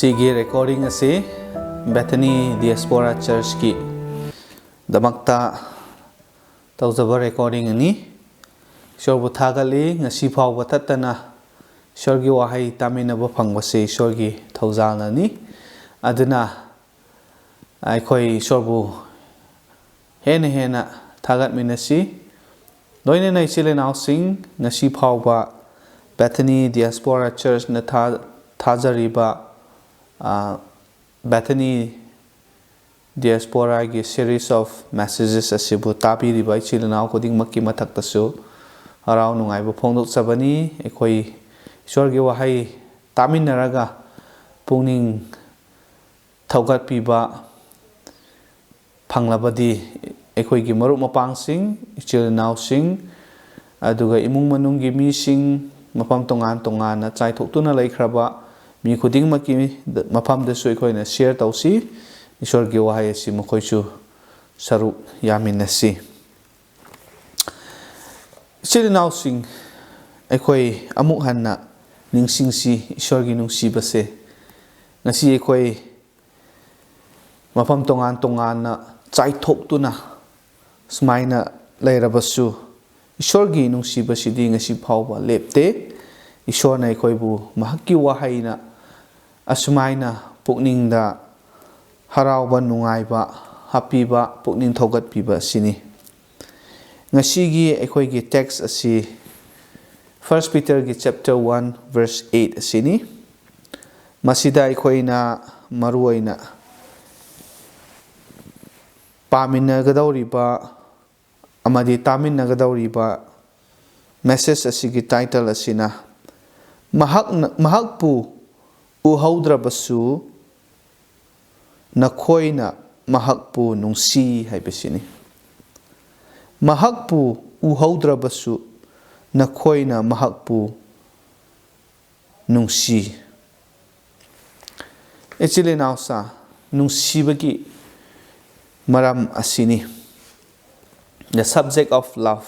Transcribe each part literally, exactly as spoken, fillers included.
ꯁꯤꯒꯤ recording ꯑꯁꯤ Bethany Diaspora Church ꯀꯤ ꯗꯃꯛꯇ ꯇꯧꯖꯕ recording ꯅꯤ꯫ ꯏꯁꯣꯔꯕꯨ ꯊꯥꯒꯠꯂꯤ, ꯉꯁꯤ ꯐꯥꯎꯕ ꯇꯠꯇꯅ ꯏꯁꯣꯔꯒꯤ ꯋꯥꯍꯩ ꯇꯥꯃꯤꯟꯅꯕ ꯐꯪꯕꯁꯤ ꯏꯁꯣꯔꯒꯤ ꯊꯧꯖꯥꯜꯅꯅꯤ꯫ ꯑꯗꯨꯅ ꯑꯩꯈꯣꯏ ꯏꯁꯣꯔꯕꯨ ꯍꯦꯟꯅ ꯍꯦꯟꯅ ꯊꯥꯒꯠꯃꯤꯟꯅꯁꯤ꯫ ꯂꯣꯏꯅꯅ ꯏꯆꯤꯜ ꯏꯅꯥꯎꯁꯤꯡ, ꯉꯁꯤ ꯐꯥꯎꯕ Bethany Diaspora Church ꯅ ꯊꯥ-, ꯊꯥꯖꯔꯤꯕ, ꯑ, Bethany Diaspora ꯒꯤ series of messages ꯑꯁꯤꯕꯨ ꯇꯥꯕꯤꯔꯤꯕ ꯏꯆꯤꯜ ꯏꯅꯥꯎ ꯈꯨꯗꯤꯡꯃꯛꯀꯤ ꯃꯊꯛꯇꯁꯨ ꯍꯔꯥꯎ ꯅꯨꯡꯉꯥꯏꯕ ꯐꯣꯡꯗꯣꯛꯆꯕꯅꯤ꯫ ꯑꯩꯈꯣꯏ ꯏꯁꯣꯔꯒꯤ ꯋꯥꯍꯩ ꯇꯥꯃꯤꯟꯅꯔꯒ ꯄꯨꯛꯅꯤꯡ ꯊꯧꯒꯠꯄꯤꯕ ꯐꯪꯂꯕꯗꯤ, ꯑꯩꯈꯣꯏꯒꯤ ꯃꯔꯨꯞ ꯃꯄꯥꯡꯁꯤꯡ, ꯏꯆꯤꯜ ꯏꯅꯥꯎꯁꯤꯡ, ꯑꯗꯨꯒ ꯏꯃꯨꯡ ꯃꯅꯨꯡꯒꯤ ꯃꯤꯁꯤꯡ, ꯃꯐꯝ ꯇꯣꯉꯥꯟ ꯇꯣꯉꯥꯟꯅ ꯆꯥꯏꯊꯣꯛꯇꯨꯅ ꯂꯩꯈ꯭ꯔꯕ ꯃꯤ ꯈꯨꯗꯤꯡꯃꯛꯀꯤ ꯃꯐꯝꯗꯁꯨ ꯑꯩꯈꯣꯏꯅ share ꯇꯧꯁꯤ꯫ ꯏꯁꯣꯔꯒꯤ ꯋꯥꯍꯩ ꯑꯁꯤ ꯃꯈꯣꯏꯁꯨ ꯁꯔꯨꯛ ꯌꯥꯃꯤꯟꯅꯁꯤ꯫ ꯏꯆꯤꯜ ꯏꯅꯥꯎꯁꯤꯡ, ꯑꯩꯈꯣꯏ ꯑꯃꯨꯛ ꯍꯟꯅ ꯅꯤꯡꯁꯤꯡꯁꯤ ꯏꯁꯣꯔꯒꯤ ꯅꯨꯡꯁꯤꯕꯁꯦ꯫ ꯉꯁꯤ ꯑꯩꯈꯣꯏ ꯃꯐꯝ ꯇꯣꯉꯥꯟ ꯇꯣꯉꯥꯟꯅ ꯆꯥꯏꯊꯣꯛꯇꯨꯅ ꯁꯨꯃꯥꯏꯅ ꯂꯩꯔꯕꯁꯨ, ꯏꯁꯣꯔꯒꯤ ꯅꯨꯡꯁꯤꯕꯁꯤꯗꯤ ꯉꯁꯤ ꯐꯥꯎꯕ ꯂꯦꯞꯇꯦ꯫ ꯏꯁꯣꯔꯅ ꯑꯩꯈꯣꯏꯕꯨ ꯃꯍꯥꯛꯀꯤ ꯋꯥꯍꯩꯅ ꯑꯁꯨꯃꯥꯏꯅ ꯄꯨꯛꯅꯤꯡꯗ ꯍꯔꯥꯎꯕ, ꯅꯨꯡꯉꯥꯏꯕ ꯍꯥꯞꯄꯤꯕ, ꯄꯨꯛꯅꯤꯡ ꯊꯧꯒꯠꯄꯤꯕ ꯑꯁꯤꯅꯤ꯫ ꯉꯁꯤꯒꯤ ꯑꯩꯈꯣꯏꯒꯤ text ꯑꯁꯤ First Peter ꯒꯤ chapter one verse eight ꯑꯁꯤꯅꯤ꯫ ꯃꯁꯤꯗ ꯑꯩꯈꯣꯏꯅ ꯃꯔꯨꯑꯣꯏꯅ ꯄꯥꯃꯤꯟꯅꯒꯗꯧꯔꯤꯕ ꯑꯃꯗꯤ ꯇꯥꯃꯤꯟꯅꯒꯗꯧꯔꯤꯕ message ꯑꯁꯤꯒꯤ title ꯑꯁꯤꯅ, "ꯃꯍꯥꯛꯅ, ꯃꯍꯥꯛꯄꯨ ꯎꯍꯧꯗ꯭ꯔꯕꯁꯨ ꯅꯈꯣꯏꯅ ꯃꯍꯥꯛꯄꯨ ꯅꯨꯡꯁꯤ" ꯍꯥꯏꯕꯁꯤꯅꯤ꯫ "ꯃꯍꯥꯛꯄꯨ ꯎꯍꯧꯗ꯭ꯔꯕꯁꯨ ꯅꯈꯣꯏꯅ ꯃꯍꯥꯛꯄꯨ ꯅꯨꯡꯁꯤ"꯫ ꯏꯆꯤꯜ ꯏꯅꯥꯎꯁꯥ, ꯅꯨꯡꯁꯤꯕꯒꯤ ꯃꯔꯝ ꯑꯁꯤꯅꯤ, the subject of love꯫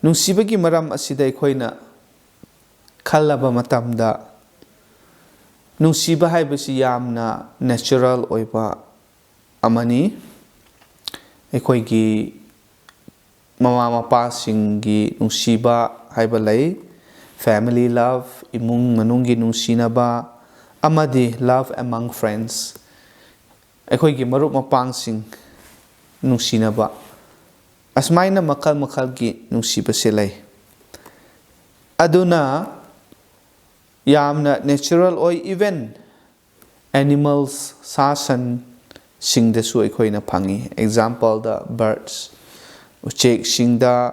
ꯅꯨꯡꯁꯤꯕꯒꯤ ꯃꯔꯝ ꯑꯁꯤꯗ ꯑꯩꯈꯣꯏꯅ ꯈꯜꯂꯕ ꯃꯇꯝꯗ, ꯅꯨꯡꯁꯤꯕ ꯍꯥꯏꯕꯁꯤ ꯌꯥꯝꯅ natural ꯑꯣꯏꯕ ꯑꯃꯅꯤ꯫ ꯑꯩꯈꯣꯏꯒꯤ ꯃꯃꯥ ꯃꯄꯥꯁꯤꯡꯒꯤ ꯅꯨꯡꯁꯤꯕ ꯍꯥꯏꯕ ꯂꯩ, family love, ꯏꯃꯨꯡ ꯃꯅꯨꯡꯒꯤ ꯅꯨꯡꯁꯤꯅꯕ, ꯑꯃꯗꯤ love among friends, ꯑꯩꯈꯣꯏꯒꯤ ꯃꯔꯨꯞ ꯃꯄꯥꯡꯁꯤꯡ ꯅꯨꯡꯁꯤꯅꯕ, ꯑꯁꯨꯃꯥꯏꯅ ꯃꯈꯜ ꯃꯈꯜꯒꯤ ꯅꯨꯡꯁꯤꯕꯁꯦ ꯂꯩ꯫ ꯑꯗꯨꯅ ꯌꯥꯝꯅ natural ꯑꯣꯏ, even animals, ꯁꯥ ꯁꯟꯁꯤꯡꯗꯁꯨ ꯑꯩꯈꯣꯏꯅ ꯐꯪꯉꯤ꯫ Example the birds, ꯎꯆꯦꯛꯁꯤꯡꯗ,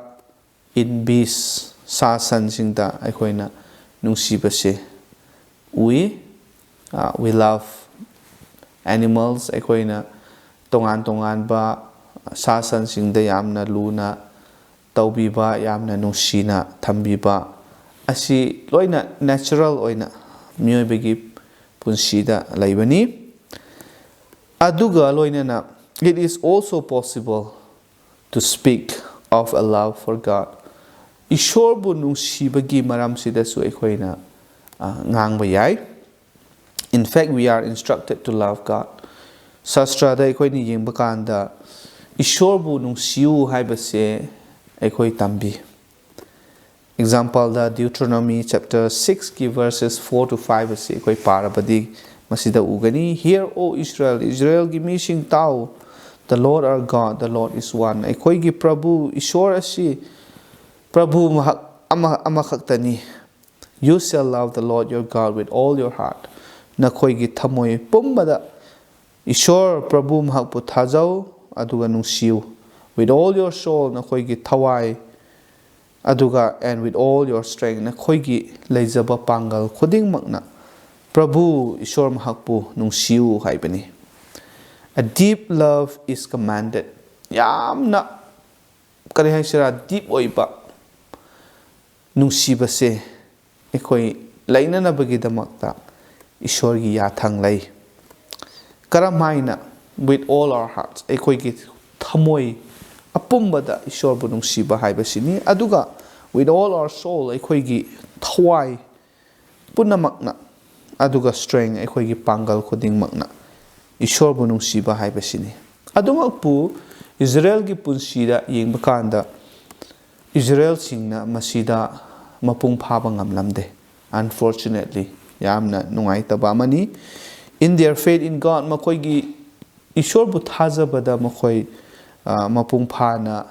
in beasts, ꯁꯥ ꯁꯟꯁꯤꯡꯗ ꯑꯩꯈꯣꯏꯅ ꯅꯨꯡꯁꯤꯕꯁꯦ ꯎꯏ꯫ We love animals, ꯑꯩꯈꯣꯏꯅ ꯇꯣꯉꯥꯟ ꯇꯣꯉꯥꯟꯕ ꯁꯥ ꯁꯟꯁꯤꯡꯗ ꯌꯥꯝꯅ ꯂꯨꯅ ꯇꯧꯕꯤꯕ, ꯌꯥꯝꯅ ꯅꯨꯡꯁꯤꯅ ꯊꯝꯕꯤꯕ, ꯑꯁꯤ ꯂꯣꯏꯅ natural ꯑꯣꯏꯅ ꯃꯤꯑꯣꯏꯕꯒꯤ ꯄꯨꯟꯁꯤꯗ ꯂꯩꯕꯅꯤ꯫ ꯑꯗꯨꯒ ꯂꯣꯏꯅꯅ, it is also possible to speak of a love for God. ꯏꯁꯣꯔꯕꯨ ꯅꯨꯡꯁꯤꯕꯒꯤ ꯃꯔꯝꯁꯤꯗꯁꯨ ꯑꯩꯈꯣꯏꯅ, ꯑ, ꯉꯥꯡꯕ ꯌꯥꯏ꯫ In fact, we are instructed to love God. ꯁꯥꯁꯇ꯭ꯔꯗ ꯑꯩꯈꯣꯏꯅ ꯌꯦꯡꯕ ꯀꯥꯟꯗ, ꯏꯁꯣꯔꯕꯨ ꯅꯨꯡꯁꯤꯌꯨ ꯍꯥꯏꯕꯁꯦ ꯑꯩꯈꯣꯏ ꯇꯝꯕꯤ꯫ Example ꯗ, Deuteronomy chapter six ꯀꯤ verses four to five ꯑꯁꯤ ꯑꯩꯈꯣꯏ ꯄꯥꯔꯕꯗꯤ ꯃꯁꯤꯗ ꯎꯒꯅꯤ꯫ Hear, O Israel, ꯏꯁꯔꯥꯌꯦꯜꯒꯤ ꯃꯤꯁꯤꯡ, ꯇꯥꯎ꯫ The Lord our God, the Lord is one. ꯑꯩꯈꯣꯏꯒꯤ ꯄ꯭ꯔꯚꯨ ꯏꯁꯣꯔ ꯑꯁꯤ ꯄ꯭ꯔꯚꯨ ꯃꯍꯥꯛ ꯑꯃ, ꯑꯃꯈꯛꯇꯅꯤ꯫ You shall love the Lord your God with all your heart. ꯅꯈꯣꯏꯒꯤ ꯊꯃꯣꯏ ꯄꯨꯝꯕꯗ ꯏꯁꯣꯔ ꯄ꯭ꯔꯚꯨ ꯃꯍꯥꯛꯄꯨ ꯊꯥꯖꯧ ꯑꯗꯨꯒ ꯅꯨꯡꯁꯤꯌꯨ꯫ With all your soul, ꯅꯈꯣꯏꯒꯤ ꯊꯋꯥꯏ, ꯑꯗꯨꯒ and with all your strength, ꯅꯈꯣꯏꯒꯤ ꯂꯩꯖꯕ ꯄꯥꯡꯒꯜ ꯈꯨꯗꯤꯡꯃꯛꯅ ꯄ꯭ꯔꯚꯨ ꯏꯁꯣꯔ ꯃꯍꯥꯛꯄꯨ ꯅꯨꯡꯁꯤꯌꯨ ꯍꯥꯏꯕꯅꯤ꯫ A deep love is commanded. ꯌꯥꯝꯅ, ꯀꯔꯤ ꯍꯥꯏꯁꯤꯔꯥ, deep ꯑꯣꯏꯕ ꯅꯨꯡꯁꯤꯕꯁꯦ ꯑꯩꯈꯣꯏ ꯂꯩꯅꯅꯕꯒꯤꯗꯃꯛꯇ ꯏꯁꯣꯔꯒꯤ ꯌꯥꯊꯪ ꯂꯩ꯫ ꯀꯔꯝ ꯍꯥꯏꯅ? With all our hearts, ꯑꯩꯈꯣꯏꯒꯤ ꯊꯃꯣꯏ ꯑꯄꯨꯝꯕꯗ ꯏꯁꯣꯔꯕꯨ ꯅꯨꯡꯁꯤꯕ ꯍꯥꯏꯕꯁꯤꯅꯤ꯫ ꯑꯗꯨꯒ with all our soul, ꯑꯩꯈꯣꯏꯒꯤ ꯊꯋꯥꯏ ꯄꯨꯝꯅꯃꯛꯅ, ꯑꯗꯨꯒ strength, ꯑꯩꯈꯣꯏꯒꯤ ꯄꯥꯡꯒꯜ ꯈꯨꯗꯤꯡꯃꯛꯅ ꯏꯁꯣꯔꯕꯨ ꯅꯨꯡꯁꯤꯕ ꯍꯥꯏꯕꯁꯤꯅꯤ꯫ ꯑꯗꯨꯃꯛꯄꯨ ꯏꯖꯔꯦꯜꯒꯤ ꯄꯨꯟꯁꯤꯗ ꯌꯦꯡꯕ ꯀꯥꯟꯗ ꯏꯖꯔꯦꯜꯁꯤꯡꯅ ꯃꯁꯤꯗ ꯃꯄꯨꯡ ꯐꯥꯕ ꯉꯝꯂꯝꯗꯦ꯫ Unfortunately, ꯌꯥꯝꯅ ꯅꯨꯡꯉꯥꯏꯇꯕ ꯑꯃꯅꯤ꯫ In their faith in God, ꯃꯈꯣꯏꯒꯤ ꯏꯁꯣꯔꯕꯨ ꯊꯥꯖꯕꯗ ꯃꯈꯣꯏ, ꯑ, ꯃꯄꯨꯡ ꯐꯥꯅ,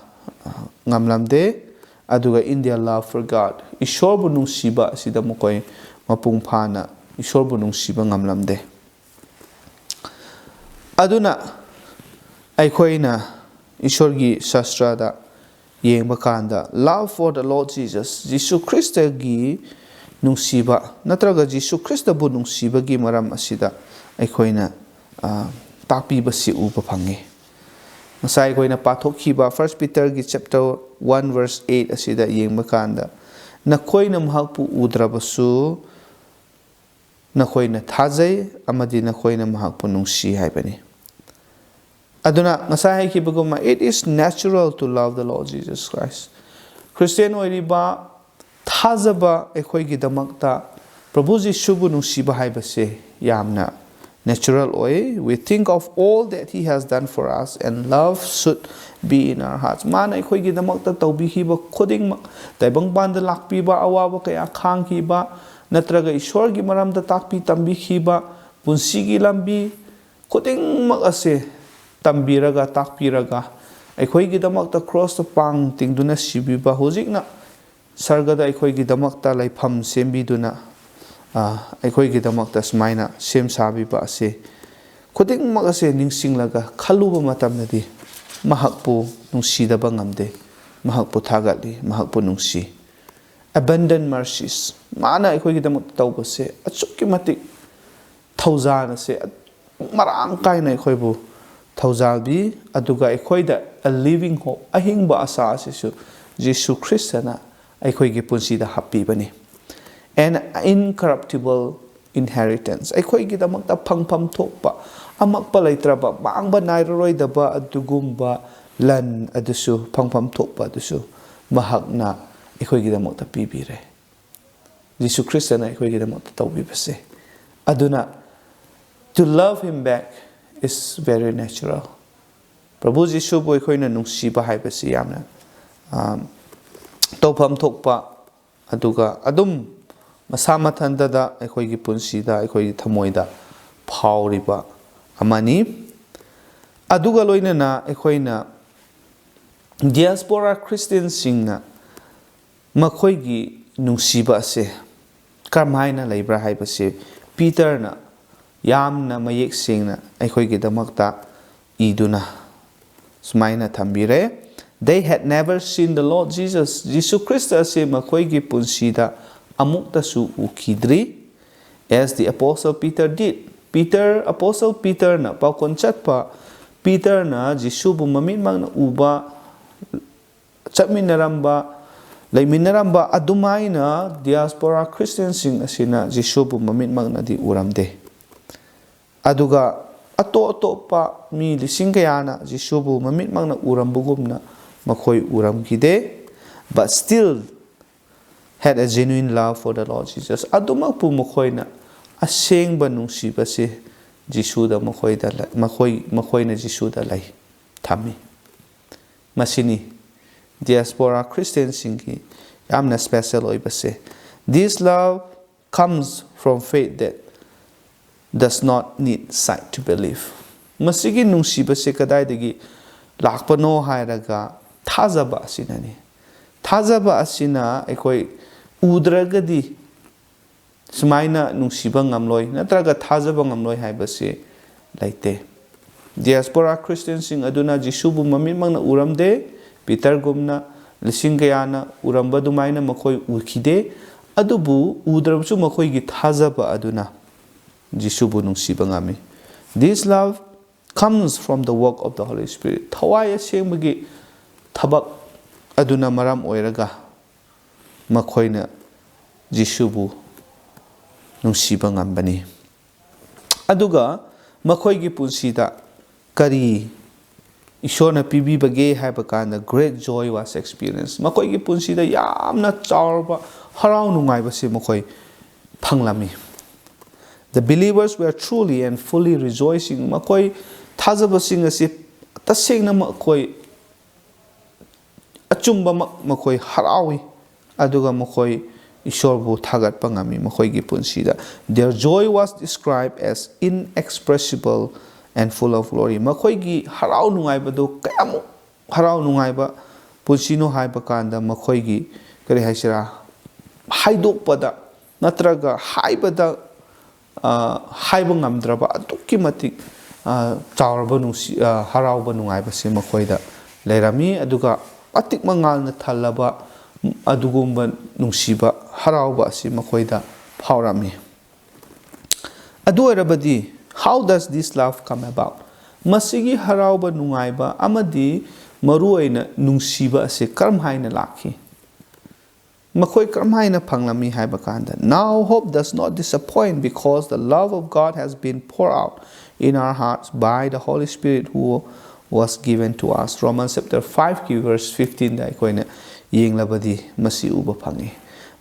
ꯑ, ꯉꯝꯂꯝꯗꯦ꯫ ꯑꯗꯨꯒ in their love for God, ꯏꯁꯣꯔꯕꯨ ꯅꯨꯡꯁꯤꯕ ꯑꯁꯤꯗ ꯃꯈꯣꯏ ꯃꯄꯨꯡ ꯐꯥꯅ ꯏꯁꯣꯔꯕꯨ ꯅꯨꯡꯁꯤꯕ ꯉꯝꯂꯝꯗꯦ꯫ ꯑꯗꯨꯅ ꯑꯩꯈꯣꯏꯅ ꯏꯁꯣꯔꯒꯤ ꯁꯥꯁꯇ꯭ꯔꯗ ꯌꯦꯡꯕ ꯀꯥꯟꯗ, love for the Lord Jesus, ꯖꯤꯁꯨ ꯈ꯭ꯔꯤꯁꯇꯒꯤ ꯅꯨꯡꯁꯤꯕ ꯅꯠꯇ꯭ꯔꯒ ꯖꯤꯁꯨ ꯈ꯭ꯔꯤꯁꯇꯕꯨ ꯅꯨꯡꯁꯤꯕꯒꯤ ꯃꯔꯝ ꯑꯁꯤꯗ ꯑꯩꯈꯣꯏꯅ, ꯑ, ꯇꯥꯛꯄꯤꯕꯁꯤ ꯎꯕ ꯐꯪꯉꯤ꯫ ꯉꯁꯥꯏ ꯑꯩꯈꯣꯏꯅ ꯄꯥꯊꯣꯛꯈꯤꯕ First Peterꯒꯤ chapter one verse eight ꯑꯁꯤꯗ ꯌꯦꯡꯕ ꯀꯥꯟꯗ, "ꯅꯈꯣꯏꯅ ꯃꯍꯥꯛꯄꯨ ꯎꯗ꯭ꯔꯕꯁꯨ, ꯅꯈꯣꯏꯅ ꯊꯥꯖꯩ ꯑꯃꯗꯤ ꯅꯈꯣꯏꯅ ꯃꯍꯥꯛꯄꯨ ꯅꯨꯡꯁꯤ" ꯍꯥꯏꯕꯅꯤ꯫ ꯑꯗꯨꯅ ꯉꯁꯥꯏ ꯍꯥꯏꯈꯤꯕꯒꯨꯝꯅ, it is natural to love the Lord Jesus Christ. Christian ꯑꯣꯏꯔꯤꯕ, ꯊꯥꯖꯕ ꯑꯩꯈꯣꯏꯒꯤꯗꯃꯛꯇ ꯄ꯭ꯔꯚꯨ ꯖꯤꯁꯨꯕꯨ ꯅꯨꯡꯁꯤꯕ ꯍꯥꯏꯕꯁꯦ ꯌꯥꯝꯅ natural ꯑꯣꯏ꯫ We think of all that he has done for us and love should be in our hearts. ꯃꯥꯅ ꯑꯩꯈꯣꯏꯒꯤꯗꯃꯛꯇ ꯇꯧꯕꯤꯈꯤꯕ ꯈꯨꯗꯤꯡꯃꯛ, ꯇꯥꯏꯕꯪꯄꯥꯟꯗ ꯂꯥꯛꯄꯤꯕ, ꯑꯋꯥꯕ ꯀꯌꯥ ꯈꯥꯡꯈꯤꯕ, ꯅꯠꯇ꯭ꯔꯒ ꯏꯁꯣꯔꯒꯤ ꯃꯔꯝꯗ ꯇꯥꯛꯄꯤ ꯇꯝꯕꯤꯈꯤꯕ, ꯄꯨꯟꯁꯤꯒꯤ ꯂꯝꯕꯤ ꯈꯨꯗꯤꯡꯃꯛ ꯑꯁꯦ ꯇꯝꯕꯤꯔꯒ, ꯇꯥꯛꯄꯤꯔꯒ, ꯑꯩꯈꯣꯏꯒꯤꯗꯃꯛꯇ ꯀ꯭ꯔꯣꯁꯇ ꯄꯥꯡ ꯇꯤꯡꯗꯨꯅ ꯁꯤꯕꯤꯕ, ꯍꯧꯖꯤꯛꯅ ꯁꯔꯒꯗ ꯑꯩꯈꯣꯏꯒꯤꯗꯃꯛꯇ ꯂꯩꯐꯝ ꯁꯦꯝꯕꯤꯗꯨꯅ, ꯑ, ꯑꯩꯈꯣꯏꯒꯤꯗꯃꯛꯇ ꯁꯨꯃꯥꯏꯅ ꯁꯦꯝ ꯁꯥꯕꯤꯕ ꯑꯁꯤ ꯈꯨꯗꯤꯡꯃꯛ ꯑꯁꯦ ꯅꯤꯡꯁꯤꯡꯂꯒ ꯈꯜꯂꯨꯕ ꯃꯇꯝꯗꯗꯤ ꯃꯍꯥꯛꯄꯨ ꯅꯨꯡꯁꯤꯗꯕ ꯉꯝꯗꯦ, ꯃꯍꯥꯛꯄꯨ ꯊꯥꯒꯠꯂꯤ, ꯃꯍꯥꯛꯄꯨ ꯅꯨꯡꯁꯤ꯫ Abundant mercies, ꯃꯥꯅ ꯑꯩꯈꯣꯏꯒꯤꯗꯃꯛꯇ ꯇꯧꯕꯁꯦ ꯑꯁꯨꯛꯀꯤ ꯃꯇꯤꯛ ꯊꯧꯖꯥꯜ ꯑꯁꯦ ꯃꯔꯥꯡ ꯀꯥꯏꯅ ꯑꯩꯈꯣꯏꯕꯨ ꯊꯧꯖꯥꯜꯕꯤ, ꯑꯗꯨꯒ ꯑꯩꯈꯣꯏꯗ a living hope, ꯑꯍꯤꯡꯕ ꯑꯁꯥ ꯑꯁꯤꯁꯨ ꯖꯤꯁꯨ ꯈ꯭ꯔꯤꯁꯇꯅ ꯑꯩꯈꯣꯏꯒꯤ ꯄꯨꯟꯁꯤꯗ ꯍꯥꯞꯄꯤꯕꯅꯤ꯫ An incorruptible inheritance, ꯑꯩꯈꯣꯏꯒꯤꯗꯃꯛꯇ ꯐꯪꯐꯝ ꯊꯣꯛꯄ, ꯑꯃꯛꯄ ꯂꯩꯇ꯭ꯔꯕ, ꯃꯥꯡꯕ ꯅꯥꯏꯔꯔꯣꯏꯗꯕ ꯑꯗꯨꯒꯨꯝꯕ ꯂꯟ ꯑꯗꯨꯁꯨ, ꯐꯪꯐꯝ ꯊꯣꯛꯄ ꯑꯗꯨꯁꯨ ꯃꯍꯥꯛꯅ ꯑꯩꯈꯣꯏꯒꯤꯗꯃꯛꯇ ꯄꯤꯕꯤꯔꯦ꯫ ꯖꯤꯁꯨ ꯈ꯭ꯔꯤꯁꯇꯅ ꯑꯩꯈꯣꯏꯒꯤꯗꯃꯛꯇ ꯇꯧꯕꯤꯕꯁꯦ꯫ ꯑꯗꯨꯅ, to love him back is very natural. ꯄ꯭ꯔꯚꯨ ꯖꯤꯁꯨꯕꯨ ꯑꯩꯈꯣꯏꯅ ꯅꯨꯡꯁꯤꯕ ꯍꯥꯏꯕꯁꯤ ꯌꯥꯝꯅ, ꯑꯥ, ꯇꯧꯐꯝ ꯊꯣꯛꯄ, ꯑꯗꯨꯒ ꯑꯗꯨꯝ ꯃꯁꯥ ꯃꯊꯟꯇꯗ ꯑꯩꯈꯣꯏꯒꯤ ꯄꯨꯟꯁꯤꯗ, ꯑꯩꯈꯣꯏꯒꯤ ꯊꯃꯣꯏꯗ ꯐꯥꯎꯔꯤꯕ ꯑꯃꯅꯤ꯫ ꯑꯗꯨꯒ ꯂꯣꯏꯅꯅ ꯑꯩꯈꯣꯏꯅ diaspora Christianꯁꯤꯡꯅ ꯃꯈꯣꯏꯒꯤ ꯅꯨꯡꯁꯤꯕ ꯑꯁꯦ ꯀꯔꯝꯍꯥꯏꯅ ꯂꯩꯕ꯭ꯔꯥ ꯍꯥꯏꯕꯁꯦ ꯄꯤꯇꯔꯅ ꯌꯥꯝꯅ ꯃꯌꯦꯛ ꯁꯦꯡꯅ ꯑꯩꯈꯣꯏꯒꯤꯗꯃꯛꯇ ꯏꯗꯨꯅ ꯁꯨꯃꯥꯏꯅ ꯊꯝꯕꯤꯔꯦ, "They had never seen the Lord Jesus." Jesus Christ ꯑꯁꯤ ꯃꯈꯣꯏꯒꯤ ꯄꯨꯟꯁꯤꯗ ꯑꯃꯨꯛꯇꯁꯨ ꯎꯈꯤꯗ꯭ꯔꯤ꯫ As the Apostle Peter did. Peter, Apostle ꯄꯤꯇꯔꯅ, ꯄꯥꯎꯈꯣꯟ ꯆꯠꯄ ꯄꯤꯇꯔꯅ ꯖꯤꯁꯨꯕꯨ ꯃꯃꯤꯠꯃꯛꯅ ꯎꯕ, ꯆꯠꯃꯤꯟꯅꯔꯝꯕ, ꯂꯩꯃꯤꯟꯅꯔꯝꯕ ꯑꯗꯨꯃꯥꯏꯅ diaspora Christianꯁꯤꯡ ꯑꯁꯤꯅ ꯖꯤꯁꯨꯕꯨ ꯃꯃꯤꯠꯃꯛꯅꯗꯤ ꯎꯔꯝꯗꯦ꯫ ꯑꯗꯨꯒ ꯑꯇꯣꯞ ꯑꯇꯣꯞꯄ ꯃꯤ ꯂꯤꯁꯤꯡ ꯀꯌꯥꯅ ꯖꯤꯁꯨꯕꯨ ꯃꯃꯤꯠꯃꯛꯅ ꯎꯔꯝꯕꯒꯨꯝꯅ ꯃꯈꯣꯏ ꯎꯔꯝꯈꯤꯗꯦ꯫ But still had a genuine love for the Lord Jesus. ꯑꯗꯨꯃꯛꯄꯨ ꯃꯈꯣꯏꯅ ꯑꯁꯦꯡꯕ ꯅꯨꯡꯁꯤꯕꯁꯤ ꯖꯤꯁꯨꯗ ꯃꯈꯣꯏꯗ ꯂꯩ-, ꯃꯈꯣꯏ, ꯃꯈꯣꯏꯅ ꯖꯤꯁꯨꯗ ꯂꯩ, ꯊꯝꯃꯤ꯫ ꯃꯁꯤꯅꯤ diaspora Christianꯁꯤꯡꯒꯤ ꯌꯥꯝꯅ special ꯑꯣꯏꯕꯁꯦ꯫ This love comes from faith that does not need sight to believe. ꯃꯁꯤꯒꯤ ꯅꯨꯡꯁꯤꯕꯁꯦ ꯀꯗꯥꯏꯗꯒꯤ ꯂꯥꯛꯄꯅꯣ ꯍꯥꯏꯔꯒ ꯊꯥꯖꯕ ꯑꯁꯤꯅꯅꯤ꯫ ꯊꯥꯖꯕ ꯑꯁꯤꯅ ꯑꯩꯈꯣꯏ ꯎꯗ꯭ꯔꯒꯗꯤ ꯁꯨꯃꯥꯏꯅ ꯅꯨꯡꯁꯤꯕ ꯉꯝꯂꯣꯏ ꯅꯠꯇ꯭ꯔꯒ ꯊꯥꯖꯕ ꯉꯝꯂꯣꯏ ꯍꯥꯏꯕꯁꯤ ꯂꯩꯇꯦ꯫ Diaspora Christianꯁꯤꯡ ꯑꯗꯨꯅ ꯖꯤꯁꯨꯕꯨ ꯃꯃꯤꯠꯃꯛꯅ ꯎꯔꯝꯗꯦ, ꯄꯤꯇꯔꯒꯨꯝꯅ ꯂꯤꯁꯤꯡ ꯀꯌꯥꯅ ꯎꯔꯝꯕ ꯑꯗꯨꯃꯥꯏꯅ ꯃꯈꯣꯏ ꯎꯈꯤꯗꯦ, ꯑꯗꯨꯕꯨ ꯎꯗ꯭ꯔꯕꯁꯨ ꯃꯈꯣꯏꯒꯤ ꯊꯥꯖꯕ ꯑꯗꯨꯅ ꯖꯤꯁꯨꯕꯨ ꯅꯨꯡꯁꯤꯕ ꯉꯝꯃꯤ꯫ This love comes from the work of the Holy Spirit. ꯊꯋꯥꯏ ꯑꯁꯦꯡꯕꯒꯤ ꯊꯕꯛ ꯑꯗꯨꯅ ꯃꯔꯝ ꯑꯣꯏꯔꯒ ꯃꯈꯣꯏꯅ ꯖꯤꯁꯨꯕꯨ ꯅꯨꯡꯁꯤꯕ ꯉꯝꯕꯅꯤ꯫ ꯑꯗꯨꯒ ꯃꯈꯣꯏꯒꯤ ꯄꯨꯟꯁꯤꯗ ꯀꯔꯤ ꯏꯁꯣꯔꯅ ꯄꯤꯕꯤꯕꯒꯦ ꯍꯥꯏꯕ ꯀꯥꯟꯗ, great joy was experienced. ꯃꯈꯣꯏꯒꯤ ꯄꯨꯟꯁꯤꯗ ꯌꯥꯝꯅ ꯆꯥꯎꯔꯕ ꯍꯔꯥꯎ ꯅꯨꯡꯉꯥꯏꯕꯁꯤ ꯃꯈꯣꯏ ꯐꯪꯂꯝꯃꯤ꯫ The believers were truly and fully rejoicing. ꯃꯈꯣꯏ ꯊꯥꯖꯕꯁꯤꯡ ꯑꯁꯤ ꯇꯁꯦꯡꯅ ꯃꯈꯣꯏ ꯑꯆꯨꯝꯕꯃꯛ ꯃꯈꯣꯏ ꯍꯔꯥꯎꯏ, ꯑꯗꯨꯒ ꯃꯈꯣꯏ ꯏꯁꯣꯔꯕꯨ ꯊꯥꯒꯠꯄ ꯉꯝꯃꯤ꯫ ꯃꯈꯣꯏꯒꯤ ꯄꯨꯟꯁꯤꯗ, "Their joy was described as inexpressible and full of glory." ꯃꯈꯣꯏꯒꯤ ꯍꯔꯥꯎ ꯅꯨꯡꯉꯥꯏꯕꯗꯨ ꯀꯌꯥꯃꯨꯛ ꯍꯔꯥꯎ ꯅꯨꯡꯉꯥꯏꯕ ꯄꯨꯟꯁꯤꯅꯣ ꯍꯥꯏꯕ ꯀꯥꯟꯗ, ꯃꯈꯣꯏꯒꯤ, ꯀꯔꯤ ꯍꯥꯏꯁꯤꯔꯥ, ꯍꯥꯏꯗꯣꯛꯄꯗ ꯅꯠꯇ꯭ꯔꯒ ꯍꯥꯏꯕꯗ ꯑ, ꯍꯥꯏꯕ ꯉꯝꯗ꯭ꯔꯕ ꯑꯗꯨꯛꯀꯤ ꯃꯇꯤꯛ, ꯑ, ꯆꯥꯎꯔꯕ ꯅꯨꯡꯁꯤ-, ꯑ, ꯍꯔꯥꯎꯕ ꯅꯨꯡꯉꯥꯏꯕꯁꯤ ꯃꯈꯣꯏꯗ ꯂꯩꯔꯝꯃꯤ꯫ ꯑꯗꯨꯒ ꯃꯇꯤꯛ ꯃꯉꯥꯜꯅ ꯊꯜꯂꯕ ꯑꯗꯨꯒꯨꯝꯕ ꯅꯨꯡꯁꯤꯕ ꯍꯔꯥꯎꯕ ꯑꯁꯤ ꯃꯈꯣꯏꯗ ꯐꯥꯎꯔꯝꯃꯤ꯫ ꯑꯗꯨ ꯑꯣꯏꯔꯕꯗꯤ, how does this love come about? ꯃꯁꯤꯒꯤ ꯍꯔꯥꯎꯕ ꯅꯨꯡꯉꯥꯏꯕ ꯑꯃꯗꯤ ꯃꯔꯨꯑꯣꯏꯅ ꯅꯨꯡꯁꯤꯕ ꯑꯁꯤ ꯀꯔꯝ ꯍꯥꯏꯅ ꯂꯥꯛꯈꯤ? ꯃꯈꯣꯏ ꯀꯔꯝꯍꯥꯏꯅ ꯐꯪꯂꯝꯃꯤ ꯍꯥꯏꯕ ꯀꯥꯟꯗ, "Now hope does not disappoint, because the love of God has been poured out in our hearts by the Holy Spirit who was given to us." Romans chapter five ꯀꯤ verse fifteen ꯗ ꯑꯩꯈꯣꯏꯅ ꯌꯦꯡꯂꯕꯗꯤ ꯃꯁꯤ ꯎꯕ ꯐꯪꯉꯤ꯫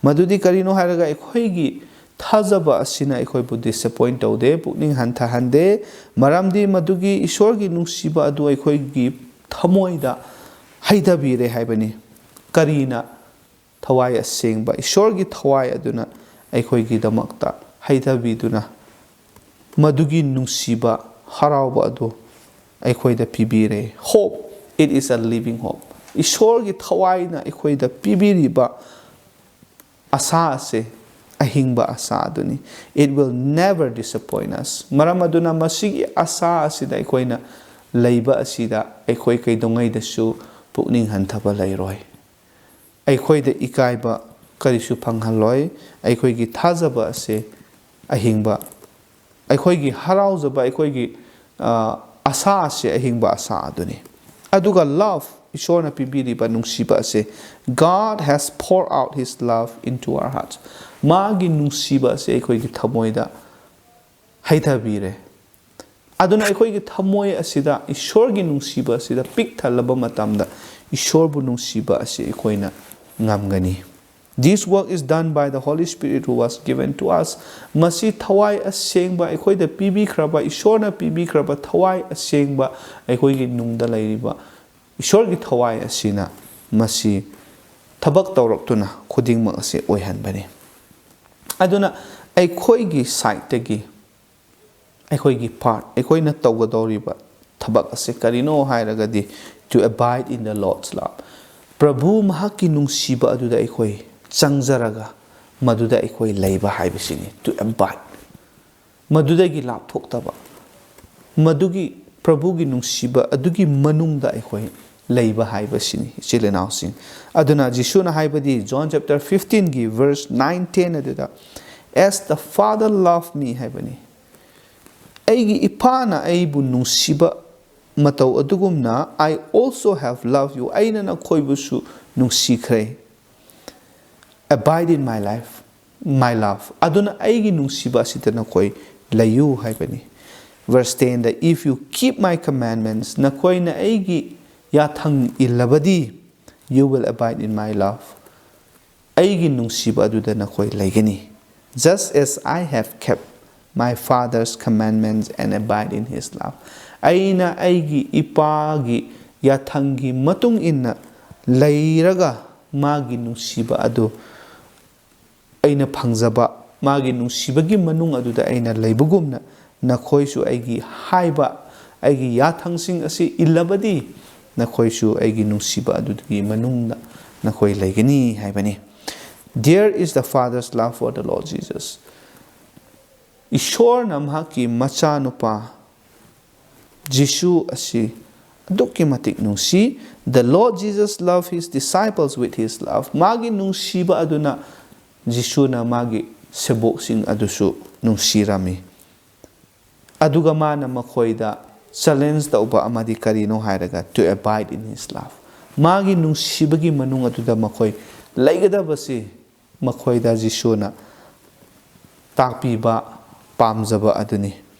ꯃꯗꯨꯗꯤ ꯀꯔꯤꯅꯣ ꯍꯥꯏꯔꯒ, ꯑꯩꯈꯣꯏꯒꯤ ꯊꯥꯖꯕ ꯑꯁꯤꯅ ꯑꯩꯈꯣꯏꯕꯨ disappoint ꯇꯧꯗꯦ, ꯄꯨꯛꯅꯤꯡ ꯍꯟꯊꯍꯟꯗꯦ, ꯃꯔꯝꯗꯤ ꯃꯗꯨꯒꯤ ꯏꯁꯣꯔꯒꯤ ꯅꯨꯡꯁꯤꯕ ꯑꯗꯨ ꯑꯩꯈꯣꯏꯒꯤ ꯊꯃꯣꯏꯗ ꯍꯩꯊꯕꯤꯔꯦ ꯍꯥꯏꯕꯅꯤ꯫ ꯀꯔꯤꯅ? ꯊꯋꯥꯏ ꯑꯁꯦꯡꯕ, ꯏꯁꯣꯔꯒꯤ ꯊꯋꯥꯏ ꯑꯗꯨꯅ ꯑꯩꯈꯣꯏꯒꯤꯗꯃꯛꯇ ꯍꯩꯊꯕꯤꯗꯨꯅ ꯃꯗꯨꯒꯤ ꯅꯨꯡꯁꯤꯕ ꯍꯔꯥꯎꯕ ꯑꯗꯨ ꯑꯩꯈꯣꯏꯗ ꯄꯤꯕꯤꯔꯦ꯫ Hope, it is a living hope. ꯏꯁꯣꯔꯒꯤ ꯊꯋꯥꯏꯅ ꯑꯩꯈꯣꯏꯗ ꯄꯤꯕꯤꯔꯤꯕ ꯑꯁꯥ ꯑꯁꯦ ꯑꯍꯤꯡꯕ ꯑꯁꯥ ꯑꯗꯨꯅꯤ꯫ It will never disappoint us. ꯃꯔꯝ ꯑꯗꯨꯅ ꯃꯁꯤꯒꯤ ꯑꯁꯥ ꯑꯁꯤꯗ ꯑꯩꯈꯣꯏꯅ ꯂꯩꯕ ꯑꯁꯤꯗ ꯑꯩꯈꯣꯏ ꯀꯩꯗꯧꯉꯩꯗꯁꯨ ꯄꯨꯛꯅꯤꯡ ꯍꯟꯊꯕ ꯂꯩꯔꯣꯏ꯫ ꯑꯩꯈꯣꯏꯗ ꯏꯀꯥꯏꯕ ꯀꯔꯤꯁꯨ ꯐꯪꯍꯜꯂꯣꯏ꯫ ꯑꯩꯈꯣꯏꯒꯤ ꯊꯥꯖꯕ ꯑꯁꯦ ꯑꯍꯤꯡꯕ, ꯑꯩꯈꯣꯏꯒꯤ ꯍꯔꯥꯎꯖꯕ, ꯑꯩꯈꯣꯏꯒꯤ, ꯑ, ꯑꯁꯥ ꯑꯁꯦ ꯑꯍꯤꯡꯕ ꯑꯁꯥ ꯑꯗꯨꯅꯤ꯫ ꯑꯗꯨꯒ love, ꯏꯁꯣꯔꯅ ꯄꯤꯕꯤꯔꯤꯕ ꯅꯨꯡꯁꯤꯕ ꯑꯁꯦ, God has poured out his love into our hearts. ꯃꯥꯒꯤ ꯅꯨꯡꯁꯤꯕ ꯑꯁꯦ ꯑꯩꯈꯣꯏꯒꯤ ꯊꯃꯣꯏꯗ ꯍꯩꯊꯕꯤꯔꯦ꯫ ꯑꯗꯨꯅ ꯑꯩꯈꯣꯏꯒꯤ ꯊꯃꯣꯏ ꯑꯁꯤꯗ ꯏꯁꯣꯔꯒꯤ ꯅꯨꯡꯁꯤꯕ ꯑꯁꯤꯗ ꯄꯤꯛ ꯊꯜꯂꯕ ꯃꯇꯝꯗ, ꯏꯁꯣꯔꯕꯨ ꯅꯨꯡꯁꯤꯕ ꯑꯁꯤ ꯑꯩꯈꯣꯏꯅ ꯉꯝꯒꯅꯤ꯫ This work is done by the Holy Spirit who was given to us. ꯃꯁꯤ ꯊꯋꯥꯏ ꯑꯁꯦꯡꯕ, ꯑꯩꯈꯣꯏꯗ ꯄꯤꯕꯤꯈ꯭ꯔꯕ, ꯏꯁꯣꯔꯅ ꯄꯤꯕꯤꯈ꯭ꯔꯕ ꯊꯋꯥꯏ ꯑꯁꯦꯡꯕ, ꯑꯩꯈꯣꯏꯒꯤ ꯅꯨꯡꯗ ꯂꯩꯔꯤꯕ ꯏꯁꯣꯔꯒꯤ ꯊꯋꯥꯏ ꯑꯁꯤꯅ ꯃꯁꯤ ꯊꯕꯛ ꯇꯧꯔꯛꯇꯨꯅ ꯈꯨꯗꯤꯡꯃꯛ ꯑꯁꯤ ꯑꯣꯏꯍꯟꯕꯅꯤ꯫ ꯑꯗꯨꯅ ꯑꯩꯈꯣꯏꯒꯤ ꯁꯥꯏꯠꯇꯒꯤ ꯑꯩꯈꯣꯏꯒꯤ ꯄꯥꯔꯠ, ꯑꯩꯈꯣꯏꯅ ꯇꯧꯒꯗꯧꯔꯤꯕ ꯊꯕꯛ ꯑꯁꯤ ꯀꯔꯤꯅꯣ ꯍꯥꯏꯔꯒꯗꯤ, to abide in the Lord's love. ꯄ꯭ꯔꯚꯨ ꯃꯍꯥꯛꯀꯤ ꯅꯨꯡꯁꯤꯕ ꯑꯗꯨꯗ ꯑꯩꯈꯣꯏ ꯆꯪꯖꯔꯒ ꯃꯗꯨꯗ ꯑꯩꯈꯣꯏ ꯂꯩꯕ ꯍꯥꯏꯕꯁꯤꯅꯤ, to abide. ꯃꯗꯨꯗꯒꯤ ꯂꯥꯞꯊꯣꯛꯇꯕ, ꯃꯗꯨꯒꯤ ꯄ꯭ꯔꯚꯨꯒꯤ ꯅꯨꯡꯁꯤꯕ ꯑꯗꯨꯒꯤ ꯃꯅꯨꯡꯗ ꯑꯩꯈꯣꯏ ꯂꯩꯕ ꯍꯥꯏꯕꯁꯤꯅꯤ, ꯏꯆꯤꯜ ꯏꯅꯥꯎꯁꯤꯡ꯫ ꯑꯗꯨꯅ ꯖꯤꯁꯨꯅ ꯍꯥꯏꯕꯗꯤ, John chapter fifteenꯒꯤ verse nine, ten ꯑꯗꯨꯗ, "As the Father loved me" ꯍꯥꯏꯕꯅꯤ꯫ "ꯑꯩꯒꯤ ꯏꯄꯥꯅ ꯑꯩꯕꯨ ꯅꯨꯡꯁꯤꯕ ꯃꯇꯧ ꯑꯗꯨꯒꯨꯝꯅ, I also have loved you, ꯑꯩꯅ ꯅꯈꯣꯏꯕꯨꯁꯨ ꯅꯨꯡꯁꯤꯈ꯭ꯔꯦ꯫ Abide in my life, my love, ꯑꯗꯨꯅ ꯑꯩꯒꯤ ꯅꯨꯡꯁꯤꯕ ꯑꯁꯤꯗ ꯅꯈꯣꯏ ꯂꯩꯌꯨ" ꯍꯥꯏꯕꯅꯤ꯫ Verse tenꯗ, "If you keep my commandments, ꯅꯈꯣꯏꯅ ꯑꯩꯒꯤ ꯌꯥꯊꯪ ꯏꯜꯂꯕꯗꯤ, you will abide in my love, ꯑꯩꯒꯤ ꯅꯨꯡꯁꯤꯕ ꯑꯗꯨꯗ ꯅꯈꯣꯏ ꯂꯩꯒꯅꯤ꯫ Just as I have kept my Father's commandments and abide in his love." ꯑꯩꯅ ꯑꯩꯒꯤ ꯏꯄꯥꯒꯤ ꯌꯥꯊꯪꯒꯤ ꯃꯇꯨꯡ ꯏꯟꯅ ꯂꯩꯔꯒ ꯃꯥꯒꯤ ꯅꯨꯡꯁꯤꯕ ꯑꯗꯨ ꯑꯩꯅ ꯐꯪꯖꯕ, ꯃꯥꯒꯤ ꯅꯨꯡꯁꯤꯕꯒꯤ ꯃꯅꯨꯡ ꯑꯗꯨꯗ ꯑꯩꯅ ꯂꯩꯕꯒꯨꯝꯅ, ꯅꯈꯣꯏꯁꯨ ꯑꯩꯒꯤ ꯍꯥꯏꯕ, ꯑꯩꯒꯤ ꯌꯥꯊꯪꯁꯤꯡ ꯑꯁꯤ ꯏꯜꯂꯕꯗꯤ, ꯅꯈꯣꯏꯁꯨ ꯑꯩꯒꯤ ꯅꯨꯡꯁꯤꯕ ꯑꯗꯨꯒꯤ ꯃꯅꯨꯡꯗ ꯅꯈꯣꯏ ꯂꯩꯒꯅꯤ ꯍꯥꯏꯕꯅꯤ꯫ There is the Father's love for the Lord Jesus. ꯏꯁꯣꯔꯅ ꯃꯍꯥꯛꯀꯤ ꯃꯆꯥꯅꯨꯄꯥ ꯖꯤꯁꯨ ꯑꯁꯤ ꯑꯗꯨꯛꯀꯤ ꯃꯇꯤꯛ ꯅꯨꯡꯁꯤ꯫ The Lord Jesus loved his disciples with his love. ꯃꯥꯒꯤ ꯅꯨꯡꯁꯤꯕ ꯑꯗꯨꯅ ꯖꯤꯁꯨꯅ ꯃꯥꯒꯤ ꯁꯦꯕꯣꯛꯁꯤꯡ ꯑꯗꯨꯁꯨ ꯅꯨꯡꯁꯤꯔꯝꯃꯤ꯫ ꯑꯗꯨꯒ ꯃꯥꯅ ꯃꯈꯣꯏꯗ ꯆꯦꯂꯦꯟꯖ ꯇꯧꯕ ꯑꯃꯗꯤ ꯀꯔꯤꯅꯣ ꯍꯥꯏꯔꯒ, to abide in his love. ꯃꯥꯒꯤ ꯅꯨꯡꯁꯤꯕꯒꯤ ꯃꯅꯨꯡ ꯑꯗꯨꯗ ꯃꯈꯣꯏ ꯂꯩꯒꯗꯕꯁꯤ ꯃꯈꯣꯏꯗ ꯖꯤꯁꯨꯅ ꯇꯥꯛꯄꯤꯕ ꯄꯥꯝꯖꯕ ꯑꯗꯨꯅꯤ꯫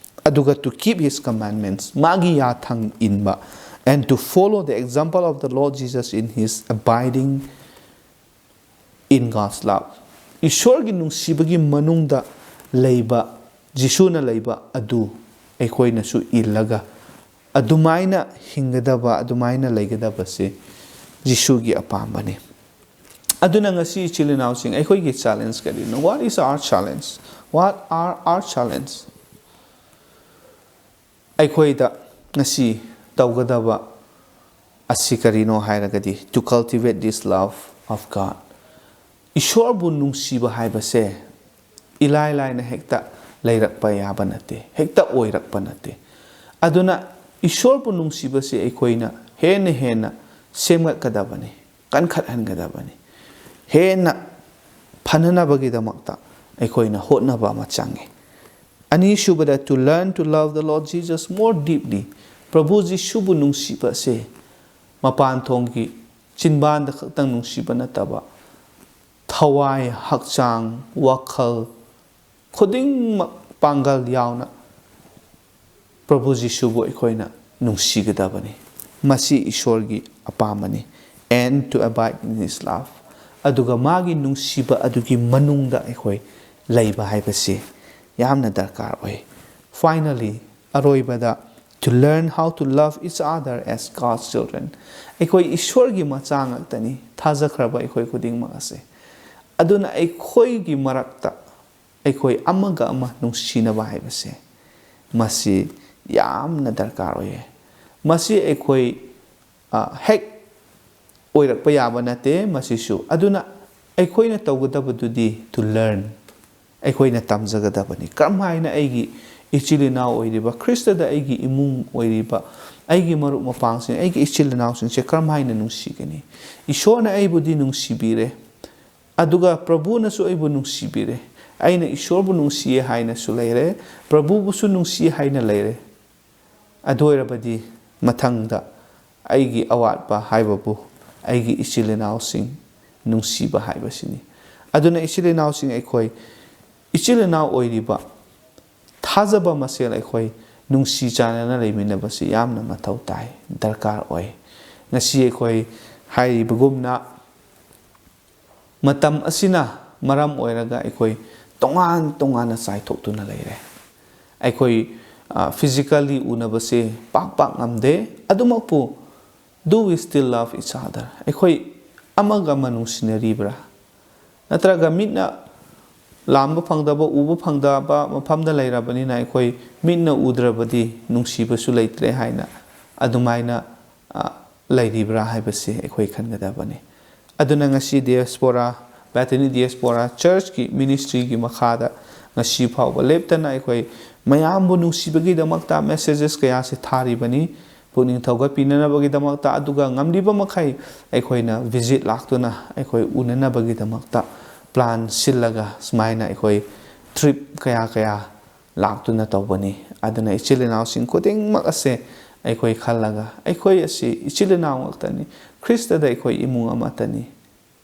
ꯑꯗꯨꯒ to keep his commandments, ꯃꯥꯒꯤ ꯌꯥꯊꯪ ꯏꯟꯕ, and to follow the example of the Lord Jesus in his abiding in God's love. ꯏꯁꯣꯔꯒꯤ ꯅꯨꯡꯁꯤꯕꯒꯤ ꯃꯅꯨꯡꯗ ꯂꯩꯕ, ꯖꯤꯁꯨꯅ ꯂꯩꯕ ꯑꯗꯨ ꯑꯩꯈꯣꯏꯅꯁꯨ ꯏꯜꯂꯒ ꯑꯗꯨꯃꯥꯏꯅ ꯍꯤꯡꯒꯗꯕ, ꯑꯗꯨꯃꯥꯏꯅ ꯂꯩꯒꯗꯕꯁꯦ ꯖꯤꯁꯨꯒꯤ ꯑꯄꯥꯝꯕꯅꯤ꯫ ꯑꯗꯨꯅ ꯉꯁꯤ ꯏꯆꯤꯜ ꯏꯅꯥꯎꯁꯤꯡ, ꯑꯩꯈꯣꯏꯒꯤ challenge ꯀꯔꯤꯅꯣ? What is our challenge? What are our challenge? ꯑꯩꯈꯣꯏꯗ ꯉꯁꯤ ꯇꯧꯒꯗꯕ ꯑꯁꯤ ꯀꯔꯤꯅꯣ ꯍꯥꯏꯔꯒꯗꯤ, to cultivate this love of God. ꯏꯁꯣꯔꯕꯨ ꯅꯨꯡꯁꯤꯕ ꯍꯥꯏꯕꯁꯦ ꯏꯂꯥꯏ ꯂꯥꯏꯅ ꯍꯦꯛꯇ ꯂꯩꯔꯛꯄ ꯌꯥꯕ ꯅꯠꯇꯦ, ꯍꯦꯛꯇ ꯑꯣꯏꯔꯛꯄ ꯅꯠꯇꯦ꯫ ꯑꯗꯨꯅ ꯏꯁꯣꯔꯕꯨ ꯅꯨꯡꯁꯤꯕꯁꯤ ꯑꯩꯈꯣꯏꯅ ꯍꯦꯟꯅ ꯍꯦꯟꯅ ꯁꯦꯝꯒꯠꯀꯗꯕꯅꯤ, ꯀꯟꯈꯠꯍꯟꯒꯗꯕꯅꯤ꯫ ꯍꯦꯟꯅ ꯐꯅꯅꯕꯒꯤꯗꯃꯛꯇ ꯑꯩꯈꯣꯏꯅ ꯍꯣꯠꯅꯕ ꯑꯃ ꯆꯪꯉꯤ꯫ ꯑꯅꯤꯁꯨꯕꯗ, to learn to love the Lord Jesus more deeply. ꯄ꯭ꯔꯚꯨ ꯖꯤꯁꯨꯕꯨ ꯅꯨꯡꯁꯤꯕꯁꯦ ꯃꯄꯥꯟ ꯊꯣꯡꯒꯤ ꯆꯤꯟꯕꯥꯟꯗ ꯈꯛꯇꯪ ꯅꯨꯡꯁꯤꯕ ꯅꯠꯇꯕ, ꯊꯋꯥꯏ, ꯍꯛꯆꯥꯡ, ꯋꯥꯈꯜ ꯈꯨꯗꯤꯡꯃꯛ, ꯄꯥꯡꯒꯜ ꯌꯥꯎꯅ ꯄ꯭ꯔꯚꯨ ꯖꯤꯁꯨꯕꯨ ꯑꯩꯈꯣꯏꯅ ꯅꯨꯡꯁꯤꯒꯗꯕꯅꯤ꯫ ꯃꯁꯤ ꯏꯁꯣꯔꯒꯤ ꯑꯄꯥꯝꯕꯅꯤ꯫ And to abide in his love. ꯑꯗꯨꯒ ꯃꯥꯒꯤ ꯅꯨꯡꯁꯤꯕ ꯑꯗꯨꯒꯤ ꯃꯅꯨꯡꯗ ꯑꯩꯈꯣꯏ ꯂꯩꯕ ꯍꯥꯏꯕꯁꯤ ꯌꯥꯝꯅ ꯗꯔꯀꯥꯔ ꯑꯣꯏ꯫ Finally, ꯑꯔꯣꯏꯕꯗ, to learn how to love each other as God's children. ꯑꯩꯈꯣꯏ ꯏꯁꯣꯔꯒꯤ ꯃꯆꯥ ꯉꯥꯛꯇꯅꯤ, ꯊꯥꯖꯈ꯭ꯔꯕ ꯑꯩꯈꯣꯏ ꯈꯨꯗꯤꯡꯃꯛ ꯑꯁꯦ꯫ ꯑꯗꯨꯅ ꯑꯩꯈꯣꯏꯒꯤ ꯃꯔꯛꯇ ꯑꯩꯈꯣꯏ ꯑꯃꯒ ꯑꯃ ꯅꯨꯡꯁꯤꯅꯕ ꯍꯥꯏꯕꯁꯦ, ꯃꯁꯤ ꯌꯥꯝꯅ ꯗꯔꯀꯥꯔ ꯑꯣꯏꯌꯦ꯫ ꯃꯁꯤ ꯑꯩꯈꯣꯏ, ꯑ, ꯍꯦꯛ ꯑꯣꯏꯔꯛꯄ ꯌꯥꯕ ꯅꯠꯇꯦ ꯃꯁꯤꯁꯨ꯫ ꯑꯗꯨꯅ ꯑꯩꯈꯣꯏꯅ ꯇꯧꯒꯗꯕꯗꯨꯗꯤ to learn, ꯑꯩꯈꯣꯏꯅ ꯇꯝꯖꯒꯗꯕꯅꯤ꯫ ꯀꯔꯝ ꯍꯥꯏꯅ ꯑꯩꯒꯤ ꯏꯆꯤꯜ ꯏꯅꯥꯎ ꯑꯣꯏꯔꯤꯕ, ꯈ꯭ꯔꯤꯁꯇꯗ ꯑꯩꯒꯤ ꯏꯃꯨꯡ ꯑꯣꯏꯔꯤꯕ, ꯑꯩꯒꯤ ꯃꯔꯨꯞ ꯃꯄꯥꯡꯁꯤꯡ, ꯑꯩꯒꯤ ꯏꯆꯤꯜ ꯏꯅꯥꯎꯁꯤꯡꯁꯦ ꯀꯔꯝ ꯍꯥꯏꯅ ꯅꯨꯡꯁꯤꯒꯅꯤ? ꯏꯁꯣꯔꯅ ꯑꯩꯕꯨꯗꯤ ꯅꯨꯡꯁꯤꯕꯤꯔꯦ, ꯑꯗꯨꯒ ꯄ꯭ꯔꯚꯨꯅꯁꯨ ꯑꯩꯕꯨ ꯅꯨꯡꯁꯤꯕꯤꯔꯦ꯫ ꯑꯩꯅ ꯏꯁꯣꯔꯕꯨ ꯅꯨꯡꯁꯤꯌꯦ ꯍꯥꯏꯅꯁꯨ ꯂꯩꯔꯦ, ꯄ꯭ꯔꯚꯨꯕꯨꯁꯨ ꯅꯨꯡꯁꯤ ꯍꯥꯏꯅ ꯂꯩꯔꯦ꯫ ꯑꯗꯨ ꯑꯣꯏꯔꯕꯗꯤ ꯃꯊꯪꯗ ꯑꯩꯒꯤ ꯑꯋꯥꯠꯄ ꯍꯥꯏꯕꯕꯨ ꯑꯩꯒꯤ ꯏꯆꯤꯜ ꯏꯅꯥꯎꯁꯤꯡ ꯅꯨꯡꯁꯤꯕ ꯍꯥꯏꯕꯁꯤꯅꯤ꯫ ꯑꯗꯨꯅ ꯏꯆꯤꯜ ꯏꯅꯥꯎꯁꯤꯡ, ꯑꯩꯈꯣꯏ ꯏꯆꯤꯜ ꯏꯅꯥꯎ ꯑꯣꯏꯔꯤꯕ, ꯊꯥꯖꯕ ꯃꯁꯦꯜ ꯑꯩꯈꯣꯏ ꯅꯨꯡꯁꯤ ꯆꯥꯟꯅꯅ ꯂꯩꯃꯤꯟꯅꯕꯁꯤ ꯌꯥꯝꯅ ꯃꯊꯧ ꯇꯥꯏ, ꯗꯔꯀꯥꯔ ꯑꯣꯏ꯫ ꯉꯁꯤ ꯑꯩꯈꯣꯏ ꯍꯥꯏꯔꯤꯕꯒꯨꯝꯅ ꯃꯇꯝ ꯑꯁꯤꯅ ꯃꯔꯝ ꯑꯣꯏꯔꯒ ꯑꯩꯈꯣꯏ ꯇꯣꯉꯥꯟ ꯇꯣꯉꯥꯟꯅ ꯆꯥꯏꯊꯣꯛꯇꯨꯅ ꯂꯩꯔꯦ꯫ ꯑꯩꯈꯣꯏ ꯐꯤꯖꯤꯀꯦꯜꯂꯤ ꯎꯅꯕꯁꯦ ꯄꯥꯛ ꯄꯥꯛ ꯉꯝꯗꯦ꯫ ꯑꯗꯨꯃꯛꯄꯨ, do we still love each other? ꯑꯩꯈꯣꯏ ꯑꯃꯒ ꯑꯃ ꯅꯨꯡꯁꯤꯅꯔꯤꯕ꯭ꯔꯥ? ꯅꯠꯇ꯭ꯔꯒ ꯃꯤꯠꯅ ꯂꯥꯝꯕ ꯐꯪꯗꯕ, ꯎꯕ ꯐꯪꯗꯕ ꯃꯐꯝꯗ ꯂꯩꯔꯕꯅꯤꯅ ꯑꯩꯈꯣꯏ ꯃꯤꯠꯅ ꯎꯗ꯭ꯔꯕꯗꯤ ꯅꯨꯡꯁꯤꯕꯁꯨ ꯂꯩꯇ꯭ꯔꯦ ꯍꯥꯏꯅ ꯑꯗꯨꯃꯥꯏꯅ ꯂꯩꯔꯤꯕ꯭ꯔꯥ ꯍꯥꯏꯕꯁꯤ ꯑꯩꯈꯣꯏ ꯈꯟꯒꯗꯕꯅꯤ꯫ ꯑꯗꯨꯅ ꯉꯁꯤ ꯗꯤꯌꯥꯁꯄꯣꯔꯥ, ꯕꯦꯊꯦꯅꯤ ꯗꯤꯌꯥꯁꯄꯣꯔꯥ ꯆꯔꯆꯀꯤ ꯃꯤꯅꯤꯁꯇ꯭ꯔꯤꯒꯤ ꯃꯈꯥꯗ ꯉꯁꯤ ꯐꯥꯎꯕ ꯂꯦꯞꯇꯅ ꯑꯩꯈꯣꯏ ꯃꯌꯥꯝꯕꯨ ꯅꯨꯡꯁꯤꯕꯒꯤꯗꯃꯛꯇ ꯃꯦꯁꯦꯖꯦꯁ ꯀꯌꯥꯁꯤ ꯊꯥꯔꯤꯕꯅꯤ꯫ ꯄꯨꯛꯅꯤꯡ ꯊꯧꯒꯠꯄꯤꯅꯅꯕꯒꯤꯗꯃꯛꯇ, ꯑꯗꯨꯒ ꯉꯝꯂꯤꯕ ꯃꯈꯩ ꯑꯩꯈꯣꯏꯅ ꯚꯤꯖꯤꯠ ꯂꯥꯛꯇꯨꯅ ꯑꯩꯈꯣꯏ ꯎꯅꯅꯕꯒꯤꯗꯃꯛꯇ ꯄ꯭ꯂꯥꯟ ꯁꯤꯜꯂꯒ ꯁꯨꯃꯥꯏꯅ ꯑꯩꯈꯣꯏ ꯇ꯭ꯔꯤꯞ ꯀꯌꯥ ꯀꯌꯥ ꯂꯥꯛꯇꯨꯅ ꯇꯧꯕꯅꯤ꯫ ꯑꯗꯨꯅ ꯏꯆꯤꯜ ꯏꯅꯥꯎꯁꯤꯡ ꯈꯨꯗꯤꯡꯃꯛ ꯑꯁꯦ ꯑꯩꯈꯣꯏ ꯈꯜꯂꯒ, ꯑꯩꯈꯣꯏ ꯑꯁꯤ ꯏꯆꯤꯜ ꯏꯅꯥꯎ ꯉꯥꯛꯇꯅꯤ, ꯈ꯭ꯔꯤꯁꯇꯗ ꯑꯩꯈꯣꯏ ꯏꯃꯨꯡ ꯑꯃꯠꯇꯅꯤ,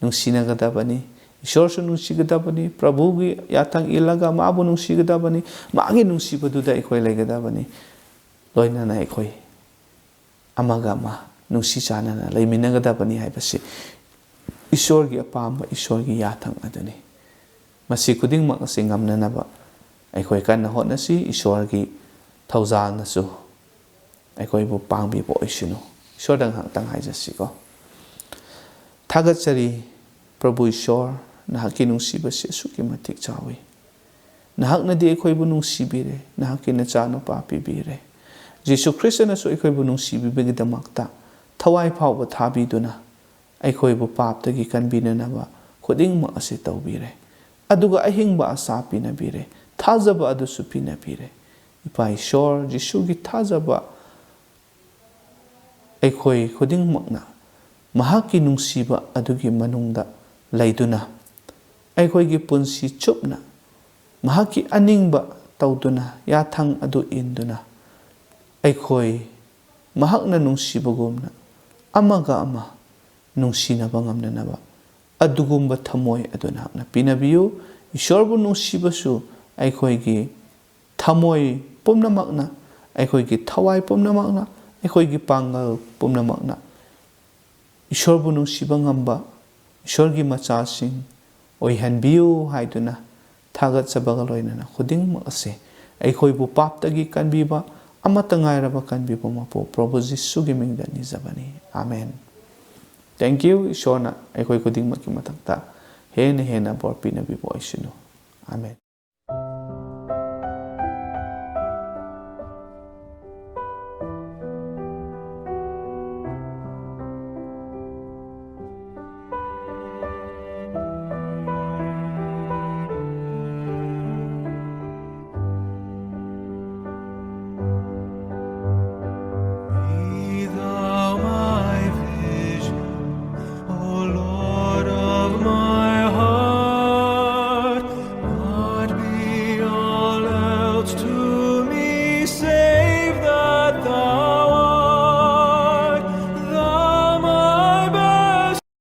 ꯅꯨꯡꯁꯤꯅꯒꯗꯕꯅꯤ, ꯏꯁꯣꯔꯁꯨ ꯅꯨꯡꯁꯤꯒꯗꯕꯅꯤ, ꯄ꯭ꯔꯚꯨꯒꯤ ꯌꯥꯊꯪ ꯏꯜꯂꯒ ꯃꯥꯕꯨ ꯅꯨꯡꯁꯤꯒꯗꯕꯅꯤ, ꯃꯥꯒꯤ ꯅꯨꯡꯁꯤꯕꯗꯨꯗ ꯑꯩꯈꯣꯏ ꯂꯩꯒꯗꯕꯅꯤ, ꯂꯣꯏꯅꯅ ꯑꯩꯈꯣꯏ ꯑꯃꯒ ꯑꯃ ꯅꯨꯡꯁꯤ ꯆꯥꯟꯅꯅ ꯂꯩꯃꯤꯟꯅꯒꯗꯕꯅꯤ ꯍꯥꯏꯕꯁꯤ ꯏꯁꯣꯔꯒꯤ ꯑꯄꯥꯝꯕ, ꯏꯁꯣꯔꯒꯤ ꯌꯥꯊꯪ ꯑꯗꯨꯅꯤ꯫ ꯃꯁꯤ ꯈꯨꯗꯤꯡꯃꯛ ꯑꯁꯤ ꯉꯝꯅꯅꯕ ꯑꯩꯈꯣꯏ ꯀꯟꯅ ꯍꯣꯠꯅꯁꯤ꯫ ꯏꯁꯣꯔꯒꯤ ꯊꯧꯖꯥꯜꯅꯁꯨ ꯑꯩꯈꯣꯏꯕꯨ ꯄꯥꯡꯕꯤꯕ ꯑꯣꯏꯁꯅꯨ꯫ ꯏꯁꯣꯔꯗ ꯉꯥꯏꯍꯥꯛꯇꯪ ꯍꯥꯏꯖꯁꯤꯀꯣ꯫ ꯊꯥꯒꯠꯆꯔꯤ ꯄ꯭ꯔꯚꯨ ꯏꯁꯣꯔ, ꯅꯍꯥꯛꯀꯤ ꯅꯨꯡꯁꯤꯕꯁꯤ ꯑꯁꯨꯛꯀꯤ ꯃꯇꯤꯛ ꯆꯥꯎꯏ꯫ ꯅꯍꯥꯛꯅꯗꯤ ꯑꯩꯈꯣꯏꯕꯨ ꯅꯨꯡꯁꯤꯕꯤꯔꯦ, ꯅꯍꯥꯛꯀꯤ ꯅꯆꯥꯅꯨꯄꯥ ꯄꯤꯕꯤꯔꯦ꯫ ꯖꯤꯁꯨ ꯈ꯭ꯔꯤꯁꯇꯅꯁꯨ ꯑꯩꯈꯣꯏꯕꯨ ꯅꯨꯡꯁꯤꯕꯤꯕꯒꯤꯗꯃꯛꯇ ꯊꯋꯥꯏ ꯐꯥꯎꯕ ꯊꯥꯕꯤꯗꯨꯅ ꯑꯩꯈꯣꯏꯕꯨ ꯄꯥꯞꯇꯒꯤ ꯀꯟꯕꯤꯅꯅꯕ ꯈꯨꯗꯤꯡꯃꯛ ꯑꯁꯤ ꯇꯧꯕꯤꯔꯦ꯫ ꯑꯗꯨꯒ ꯑꯍꯤꯡꯕ ꯑꯁꯥ ꯄꯤꯅꯕꯤꯔꯦ, ꯊꯥꯖꯕ ꯑꯗꯨꯁꯨ ꯄꯤꯅꯕꯤꯔꯦ꯫ ꯏꯄꯥ ꯏꯁꯣꯔ ꯖꯤꯁꯨꯒꯤ ꯊꯥꯖꯕ ꯑꯩꯈꯣꯏ ꯈꯨꯗꯤꯡꯃꯛꯅ ꯃꯍꯥꯛꯀꯤ ꯅꯨꯡꯁꯤꯕ ꯑꯗꯨꯒꯤ ꯃꯅꯨꯡꯗ ꯂꯩꯗꯨꯅ, ꯑꯩꯈꯣꯏꯒꯤ ꯄꯨꯟꯁꯤ ꯆꯨꯞꯅ ꯃꯍꯥꯛꯀꯤ ꯑꯅꯤꯡꯕ ꯇꯧꯗꯨꯅ, ꯌꯥꯊꯪ ꯑꯗꯨ ꯏꯟꯗꯨꯅ, ꯑꯩꯈꯣꯏ ꯃꯍꯥꯛꯅ ꯅꯨꯡꯁꯤꯕꯒꯨꯝꯅ ꯑꯃꯒ ꯑꯃ ꯅꯨꯡꯁꯤꯅꯕ ꯉꯝꯅꯅꯕ ꯑꯗꯨꯒꯨꯝꯕ ꯊꯝꯃꯣꯏ ꯑꯗꯨ ꯅꯍꯥꯛꯅ ꯄꯤꯅꯕꯤꯌꯨ꯫ ꯏꯁꯣꯔꯕꯨ ꯅꯨꯡꯁꯤꯕꯁꯨ ꯑꯩꯈꯣꯏꯒꯤ ꯊꯃꯣꯏ ꯄꯨꯝꯅꯃꯛꯅ, ꯑꯩꯈꯣꯏꯒꯤ ꯊꯋꯥꯏ ꯄꯨꯝꯅꯃꯛꯅ, ꯑꯩꯈꯣꯏꯒꯤ ꯄꯥꯡꯒꯜ ꯄꯨꯝꯅꯃꯛꯅ ꯏꯁꯣꯔꯕꯨ ꯅꯨꯡꯁꯤꯕ ꯉꯝꯕ, ꯏꯁꯣꯔꯒꯤ ꯃꯆꯥꯁꯤꯡ ꯑꯣꯏꯍꯟꯕꯤꯌꯨ ꯍꯥꯏꯗꯨꯅ ꯊꯥꯒꯠꯆꯕꯒ ꯂꯣꯏꯅꯅ ꯈꯨꯗꯤꯡꯃꯛ ꯑꯁꯦ ꯑꯩꯈꯣꯏꯕꯨ ꯄꯥꯞꯇꯒꯤ ꯀꯟꯕꯤꯕ, ꯑꯃꯠꯇ ꯉꯥꯏꯔꯕ ꯀꯟꯕꯤꯕ ꯃꯄꯨ ꯄ꯭ꯔꯚꯨ ꯖꯤꯁꯨꯒꯤ ꯃꯤꯡꯗ ꯅꯤꯖꯕꯅꯤ꯫ ꯑꯥꯃꯦꯟ꯫ Thank you꯫ ꯏꯁꯣꯔꯅ ꯑꯩꯈꯣꯏ ꯈꯨꯗꯤꯡꯃꯛꯀꯤ ꯃꯊꯛꯇ ꯍꯦꯟꯅ ꯍꯦꯟꯅ ꯕꯣꯔ ꯄꯤꯅꯕꯤꯕ ꯑꯣꯏꯁꯅꯨ꯫ ꯑꯥꯃꯦꯟ꯫